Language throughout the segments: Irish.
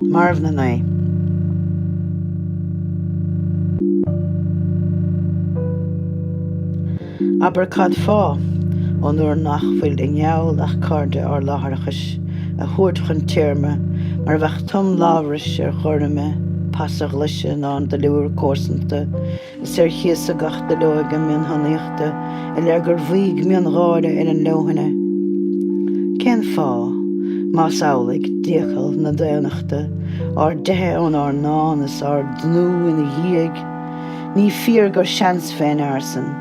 Marbhna é. Abair cad fáth, ón uair nach bhfuil i ngeall ach cairde ár láithreachais a thabhairt chun téarma mar a bheadh tum labhrais ar ghoirme pas a ghlaise ná an duilliúr comharsanta is ar chíosadh gach duilleoige mionfhiannaíochta i leith gur mhaígh miongháire ar an leoithne. Cén fáth, más amhlaidh, d'fhiacail na daonnachta, ár dteitheadh ónár ndán is ár dtnúth ina dhiaidh, ní fíor gur seans fén fhear san,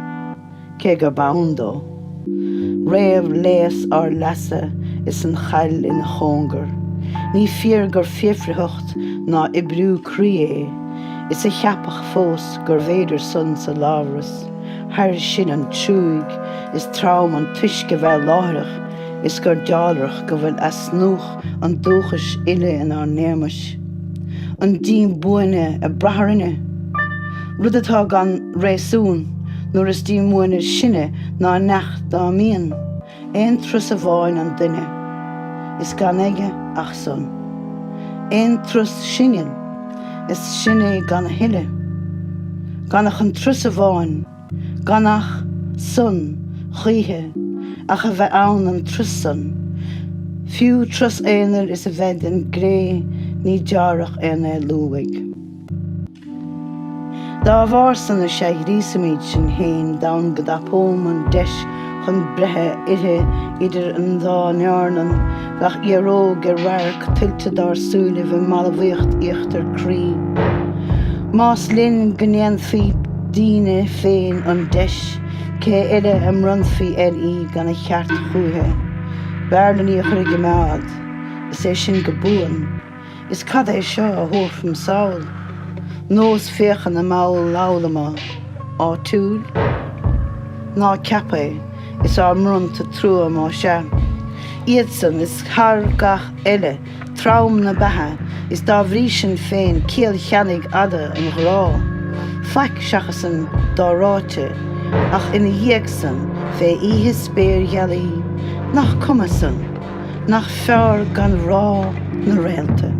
cé gurb ann dó. Réamhléas ár leasa is an chaill ina chóngar. Ní fíor gur fiafraitheacht ná oibriú croí é, is a cheapadh fós gurbh fhéidir san sa láithreas, thairis sin an trúig is trom an toisc a bheith láithreach is gur dealrach go bhfuil easnúch an dúchais uile inár n-éagmais. An díombuaine ag brath orainne? Rud atá gan réasún nuair is díombuaine sinne ná neach dá mbíonn aon turas amháin an duine is gan aige ach san. Aon turas singil is sin é gan a thuilleadh. Gan ach an turas amháin, gan ach san choíche ach a bheith ann an turas san. Fiú turas aonair is a bheith den gcré ní dealrach aon éalú uaidh. Dá bharr san is ea ghríosaimid sinn féin d'fhonn go dtapóm an deis chun breithe uirthi idir an dá n-earnan, gach iaróg ar radharc tuillte dár súilibh i mbalbhaíocht íochtar croí. Más linn go ndéanfaí dínne féin an deis, cé eile a mbronnfaí air í gan a cheart chúiche? B'fhearr linn í a chur i gcimeád, is é sin go buan. Is cad é seo a thabharfaim sall? Nós féachana mall fhoghlama áitiúil? Ná ceap é, is ár mbronnta trua más ea. Iadsan, is thar gach eile, trom na beatha, is dá bhrí sin féin ciall cheannaigh fhada an ghrá. Faic seachas an dá ráite, ach ina dhiaidh san, fé oíche spéirghealaí, nach cuma san? Nach fearr gan rá na réalta.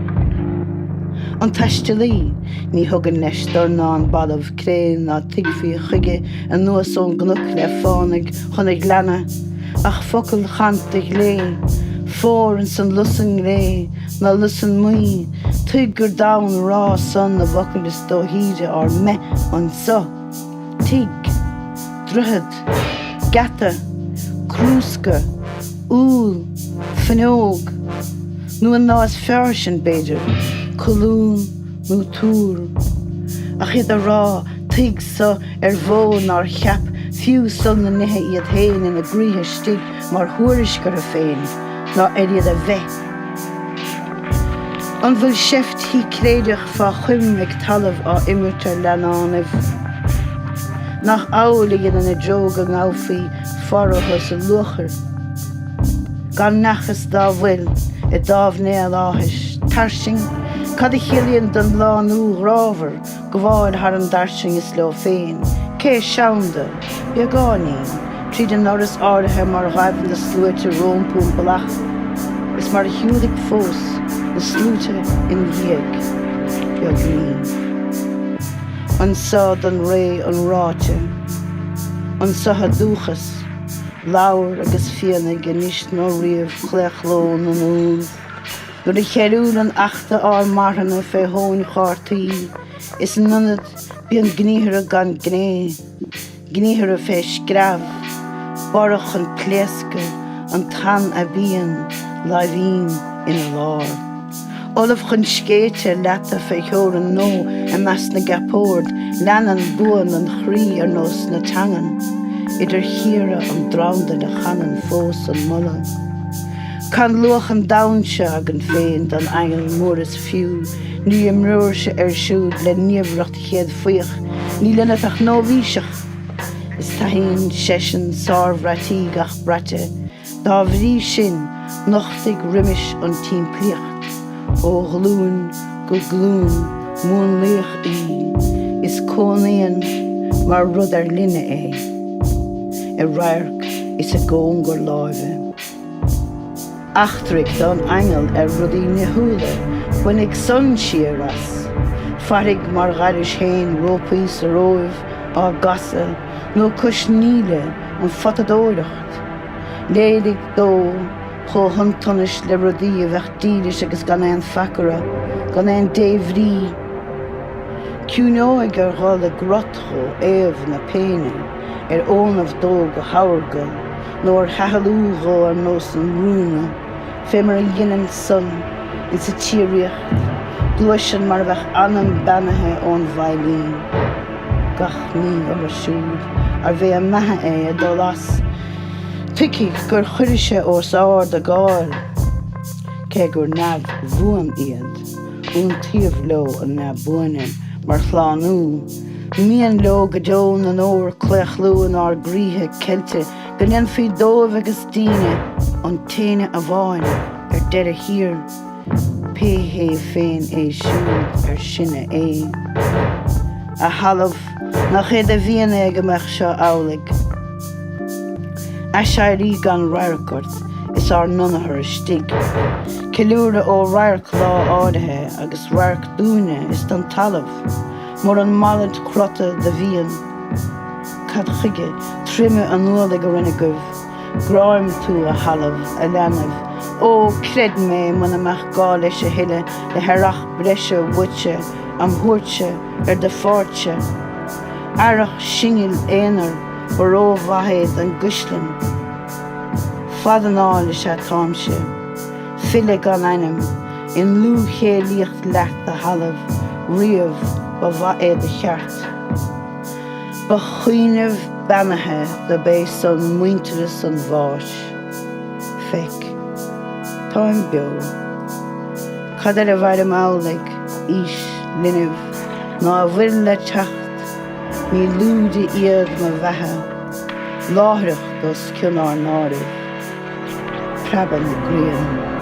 An taistealaí, ní thugann leis dornán balbh cré ná tuigfí chuige anuas ón gcnoc le fánaidh chun a ghleanna, ach focail chanta ghlé, fóir ins an lusan nglé ná lusan mbuí, tuig gur d'fhonn rá san na bhfocal is dóithíre ár mbeith anso. Tigh, droichead, geata, crúsca, úll, fuinneog, nó an lá is fearr sin, b'fhéidir, colún nó túr. Ach iad a rá, tuig so ar mhodh nár cheap fiú sul na nithe iad féin ina gcroíthe istigh mar thuairisc orthu féin ná ar iad a bheith. An bhfuil seift shícréideach fá choim ag talamh á imirt ar leannánaibh? Nach amhlaidh a dhéanann i dtreo go ngabhfaí faraithe sa luachair? Gan neach is dá bhfuil i dtámhnéal áthais, tairsing, cad a chiallaíonn don lánú ghrámhar gabháil thar an dtairsing is leo féin, cé seanda, beagáinín, tríd an ndoras áirithe mar ghaibh na sluaite rompu an bealach, is mar a shiúlfaidh fós na sluaite ina dhiaidh, beag ní. Anso don ré an ráite, anso a dúchas, labhair agus fianaigh anois nó riamh claochló na ndúl. Nuair a cheiliúrann eachta ár marthana fé thóin chártaí, is in ionad bíonn gníomhartha gan gné, gníomhartha fé screamh, borradh chun pléascadh, an tan a bíonn laimhín ina lár. Ullamh chun scéite leata fé theorainn nó i measc na gceapord, leanann buan an chroí ar nós na teangan, idir chíoradh an drandail a chanann fós an moladh. Can luach an domhain seo againn féin don aingeal mór is fiú, ní imreoirse air siúd le niamhracht chéadfaíoch, níl ionat ach nóibhíseach, is taithíonn seisean sárbhraití gach braite, dá bhrí sin nochtaigh roimis an tsimplíocht, ó ghlúin go glúin múnlaíodh í, is cónaíonn mar rud ar linne é, i radharc. is i gcóngar láimhe. Eachtraigh don aingeal ar rudaí nithiúla, bainfidh san siar as. Fairfidh mar ghairis féin rópaí sa Róimh á gcasadh, nó cois Níle, an photadóireacht. Léirigh dó chomh hiontonais le rudaí a bheadh dílis agus gan aon pheaca orthu, gan aon débhrí. Ciúineoidh ar dhul i gcrot dhó aoibh na péine, ar fhónamh dó go hórga, nó ar thaithealú dhó ar nós an rúna, fé mar a dheineann san insa tsíoraíocht, gluaiseann mar a bheadh anam beannaithe ón veidhlín. Gach ní orthu siúd arbh é a mbeatha é ag dul as, tuigfidh gur chuiris-se os ard a gcáil, cé gur neamhbhuan iad, iontaobh leo an neamhbuaine mar shlánú. Mian leo go deo na ndeor claochlú inár gcroíthe ceilte, go ndéanfaí dóibh agus dínne an t-éinne amháin ar deireadh thiar, pé hé féin é siúd ar sinne é. A thalamh, nach é do mhian é go mbeadh seo amhlaidh? Aiséirí gan radharc ort is ár ndonnathar istigh. Ceiliúradh ó radharc lá áirithe agus radharc dúinne is don talamh. Muran malairt chrota do mhian, cad chuige troime an ualaigh a rinne agaibh? Gráim tú, a thalamh, a leanbh, ó, creid mé, muna mbeadh gá leis a thuilleadh le hearrach breise uaitse am thabhairtse ar do pháirtse. Earrach singil aonair, ba rómhaith é don gcuisleann. Fada anall is ea táimse, file gan ainm, i ndlúthchéilíocht leat, a thalamh, riamh ba mhaith é do cheart. Ba chuimhneamh beannaithe dob é san muintearas an bháis. Feic. Táim beo. Cad air a mhairim amhlaidh, aois linbh, ná a bhfuil le teacht, ní lúide iad mo bheatha, láithreacht os cionn ár n-áireamh. Preabadh na gcríon.